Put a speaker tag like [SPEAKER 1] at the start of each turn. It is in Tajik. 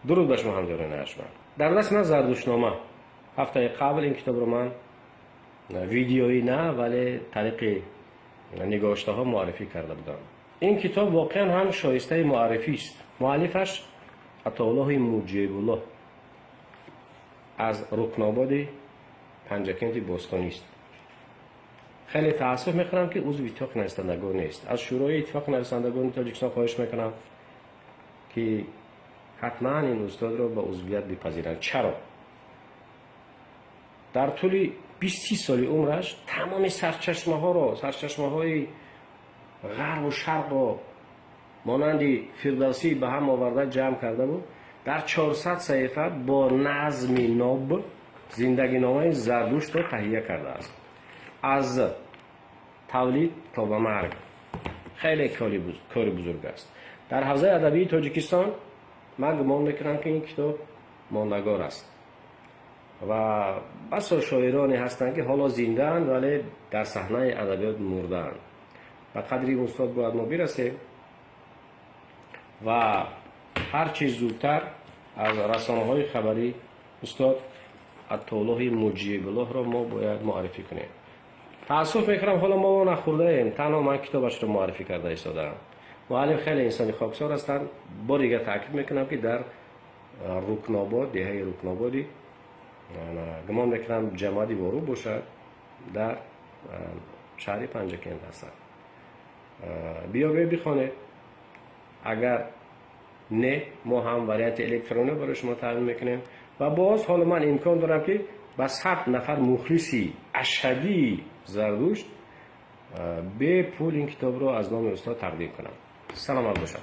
[SPEAKER 1] Дуруд ба шумо, ҳамдиёрони арҷманд. Дар дасти ман Зардуштнома. Ҳафтаи қабл ин китобро ман видеоӣ на, вале тариқи нигоштаҳо муаррифӣ карда будам. Ин китоб воқеан ҳам шоистаи муаррифист. Муаллифаш Атоуллоҳи Муҷибуллоҳ аз Рукнободи Панҷакенти бостонист. Хеле таассуф мекунам, ки узви Иттифоқи нависандагон нест. Аз Шӯрои Иттифоқи нависандагони Тоҷикистон хоҳиш мекунам, ки ҳатман ин устодро ба узвият бипазиранд. Чаро? Дар тӯли 20-30 соли умраш тамоми сарчашмаҳоро, сарчашмаҳои ғарбу шарқро монанди Фирдавсӣ ба ҳам оварда, ҷамъ карда буд, дар 400 саҳифа бо назми ноб зиндагиномаи Зардуштро таҳия кардааст, аз тавлид то ба марг. Хеле кори бузург аст. Дар ҳавзаи адабии Тоҷикистон ман гумон мекунам, ки ин китоб мондагор аст ва басо шоироне ҳастанд, ки ҳоло зиндаанд, вале дар саҳнаи адабиёт мурдаанд. Ба қадри устод бояд мо бирасем ва ҳар чиз зудтар аз расонаҳои хабарӣ устод Атоуллоҳи Муҷибуллоҳро мо бояд муаррифӣ кунем. Таассуф мекунам, ҳоло мо нахӯрдаем, танҳо ман китобашро муаррифӣ карда истодаам. Муаллиф хеле инсони хоксор ҳастанд. Бор дигар таъкид мекунам, ки дар Рукнобод, деҳаи Рукнободи, гумон мекунам, ҷамоати Ворух бошад, дар шаҳри Панҷакент ҳастанд. Биёбед, бихонед. Агар не, мо ҳам варианти электронӣ барои шумо таъмин мекунем. Ва боз ҳоло ман имкон дорам, ки ба 100 нафар мухлиси ашадии Зардушт бепул ин китобро аз номи устод тақдим кунам. Саломат бошад.